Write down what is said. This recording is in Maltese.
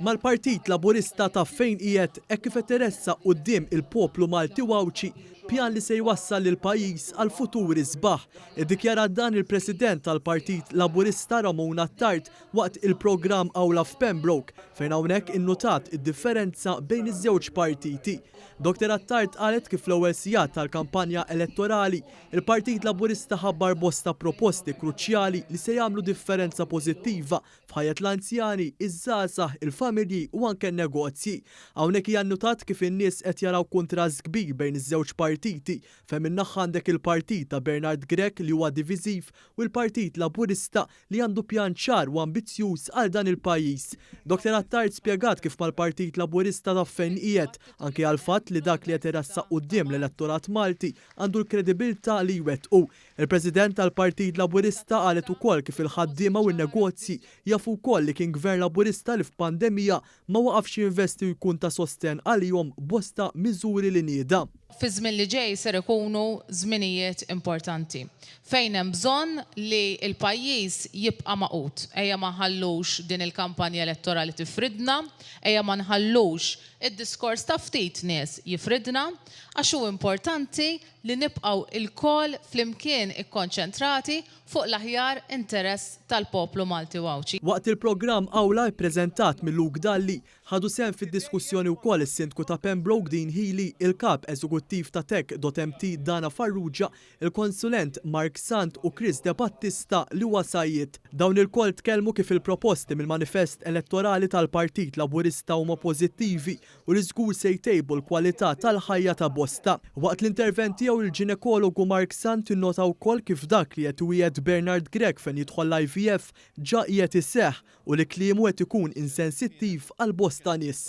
Mal-Partit Laburista taf fejn qiegħed hekk kif qed iressaq quddiem il-poplu Malti u Għawdxi pjan li se jwassal lill-pajjiż għal futur isbaħ. Iddikjarat dan il-President tal-Partit Laburista Ramona Attard waqt il-programm Awla f'Pembroke fejn hawnhekk innutat id-differenza bejn iż-żewġ partiti. Dr Attard qalet kif fl-ewwel sigħat tal-kampanja elettorali, il-Partit Laburista ħabbar bosta proposti kruċjali li se jagħmlu differenza pożittiva f'ħajjet l-anzjani, iż-żgħażagħ, il-familji u anke n-negozji. Hawnhekk hija nnutat kif in-nies qed jaraw kuntrast kbir bejn iż-żewġ partiti, fejn minn naħa għandek il-partit ta' Bernard Grech li huwa diviżiv u l-Partit Laburista li għandu pjan ċar u ambizzjuż għal dan il-pajjiż. Dr Attard spjegat kif mal-Partit Laburista taf fejn qiegħed, anke għall-fatt li dak li qed iressaq quddiem l-elettorat Malti għandu l-kredibilità li jwettqu. Il-President tal-Partit Laburista qalet ukoll kif il-ħaddiema u n-negozji jafu wkoll li kien Gvern Laburista li f'pandemija ma waqafx jinvesti u jkun ta' sostenn għalihom b'bosta miżuri li nieda. Fiż-żmien li ġej ser ikunu żminijiet importanti fejn hemm bżonn li l-pajjiż jibqa' magħqud. Ejja ma nħallux din il-kampanja elettorali tifridna, ejja ma nħallux id-diskors ta' ftit nies jifridna għax hu importanti li nibqgħu lkoll flimkien ikkonċentrati fuq l-aħjar interess tal-poplu Malti u Għawdxi. Waqt il-programm Awla ippreżentat minn Luke Dalli, ħadu sehem fid-diskussjoni wkoll is-Sindku ta' Pembroke Dean Hili, il-Kap Eżekuttiv ta' Tech dot MT Dana Farrugia, il-Konsulent Mark Sant u Chris Debattista li huwa sajjied. Dawn ilkoll tkellmu kif il-proposti mill-manifest elettorali tal-Partit Laburista huma pożittivi u li żgur se jtejbu l-kwalità tal-ħajja ta' bosta. Waqt l-intervent tiegħu il-ġinekologu Mark Sant innota wkoll kif dak li qed iwiegħed Bernard Grech fejn jidħol l-IVF ġa qiegħed iseħħ u li kliemu qed ikun insensittiv għal bosta nies.